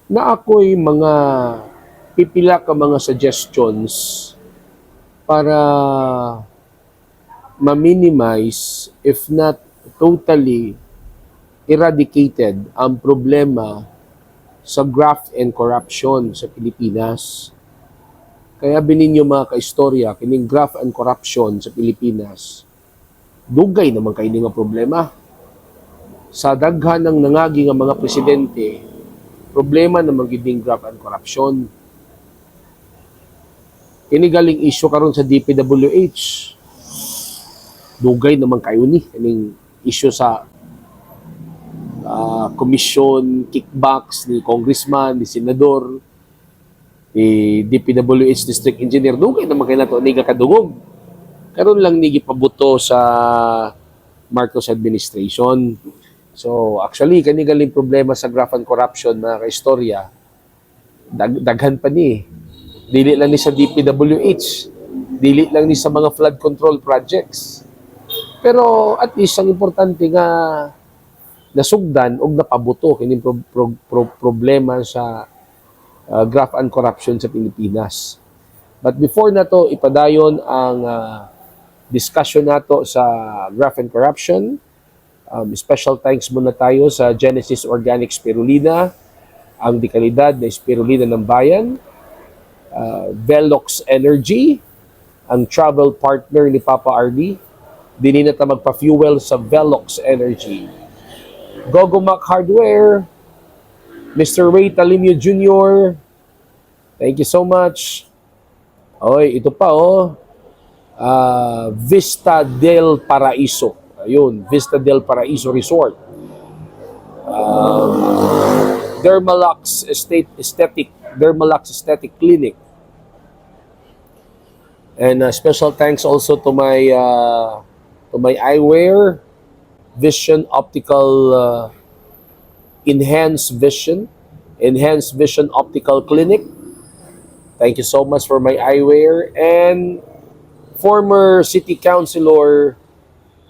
Na ako'y mga pipila ka mga suggestions para ma-minimize, if not totally eradicated, ang problema sa graft and corruption sa Pilipinas. Kaya bininyo, mga kaistorya, kining graft and corruption sa Pilipinas, dugay naman kay nga problema. Sa daghan ng nangagi nga mga presidente, problema naman gid ning graft and corruption. Kini galing issue karon sa DPWH. Dugay naman kayo ni kining issue sa commission, kickbacks ni congressman, ni senador, ni DPWH district engineer. Dugay naman kay nato ni kadungog. Karon lang ni gipabuto sa Marcos administration. So actually, kani galing problema sa graft and corruption, mga kaistorya, daghan pa ni. Dili lang ni sa DPWH, dili lang ni sa mga flood control projects. Pero at least ang importante nga nasugdan og napabuto kining problema sa graft and corruption sa Pilipinas. But before nato ipadayon ang discussion nato sa graft and corruption, special thanks muna tayo sa Genesis Organic Spirulina, ang dekalidad na spirulina ng bayan, Velox Energy, ang travel partner ni Papa RD. Dini na ta magpa-fuel sa Velox Energy. Gogomac Hardware, Mr. Ray Talimio Jr., thank you so much. Oy, ito pa oh. Vista del Paraiso. Ayun, Vista del Paraiso Resort. Dermalux Estate Aesthetic, Dermalux Aesthetic Clinic. And special thanks also to my eyewear, Vision Optical Enhanced Vision Optical Clinic. Thank you so much for my eyewear, and former City Councilor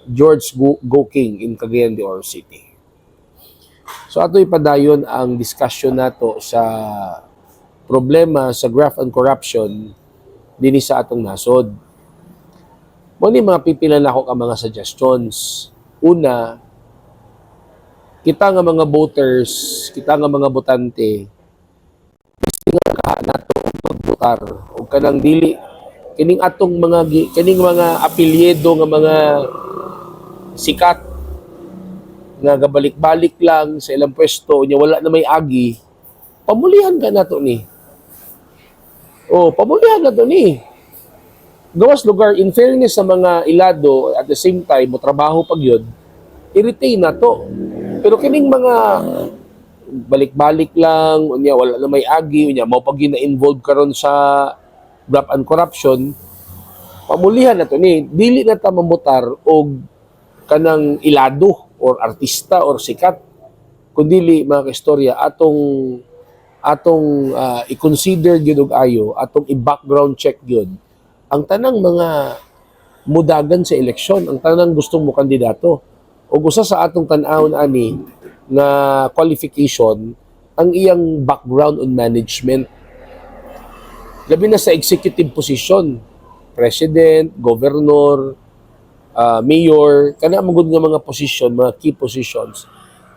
George Goking in Cagayan de Oro City. So ato ipadayon ang discussion nato sa problema sa graft and corruption dinhi sa atong nasod. Mo ni mga pipila nako ka mga suggestions. Una, kita nga mga voters, kita nga mga botante, nga ka nato og pagbotar og kanang dili kining atong mga kining mga apelyido nga mga sikat nga gabalik-balik lang sa ilang pwesto, nya wala na may agi, pamulihan ka nato ni. Oh, pamulihan nato ni. Gawas lugar, in fairness sa mga ilado, at the same time mo trabaho pag yun, i-retain na to. Pero kining mga balik-balik lang, unya wala na may agi, unya mao pag na involved karon sa graft and corruption, pamulihan na to ni. Dili na ta mamutar og kanang ilado or artista or sikat, kundili, mga kaistorya, atong atong i-consider gyud og ayo, atong i-background check gyud ang tanang mga mudagan sa eleksyon, ang tanang gustong mo kandidato. Ug usa sa atong tan-awon ani nga qualification, ang iyang background on management, labi na sa executive position, president, governor, mayor, kana man gud nga mga position, mga key positions,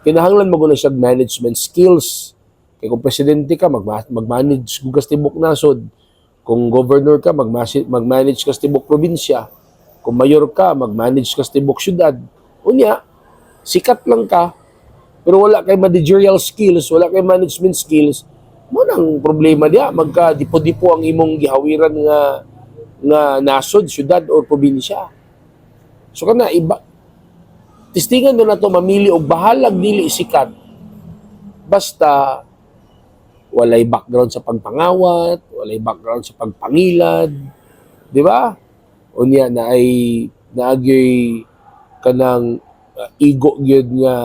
kinahanglan mo gud na siya management skills. Kay kung presidente ka, mag-manage kung ka sa tibok nasod. Kung governor ka, mag-manage ka sa tibok probinsya. Kung mayor ka, mag-manage ka sa tibok syudad. Unya, sikat lang ka, pero wala kay managerial skills, wala kay management skills, mo nang problema diya, magka dipo-dipo ang imong gihawiran nga nga nasod, syudad or probinsya. So kana iba testingan do nato mamili og bahalag dili sikat, basta walay background sa pagpangawat, walay background sa pagpangilad, di ba? Unya na ay naagyoy kanang igo gyud nga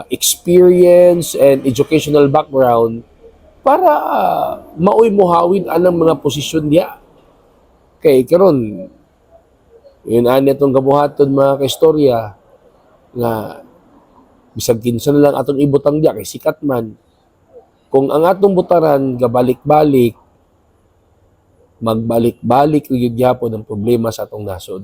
experience and educational background para maoy mohawid anang mga posisyon diya. Kay karon yun ani atong gabuhaton, mga kaistorya, nga bisag kinsa na lang atong ibutang diya kay sikat man. Kung ang atong botaran gabalik-balik, magbalik-balik gyud gyapon ang problema sa atong nasod.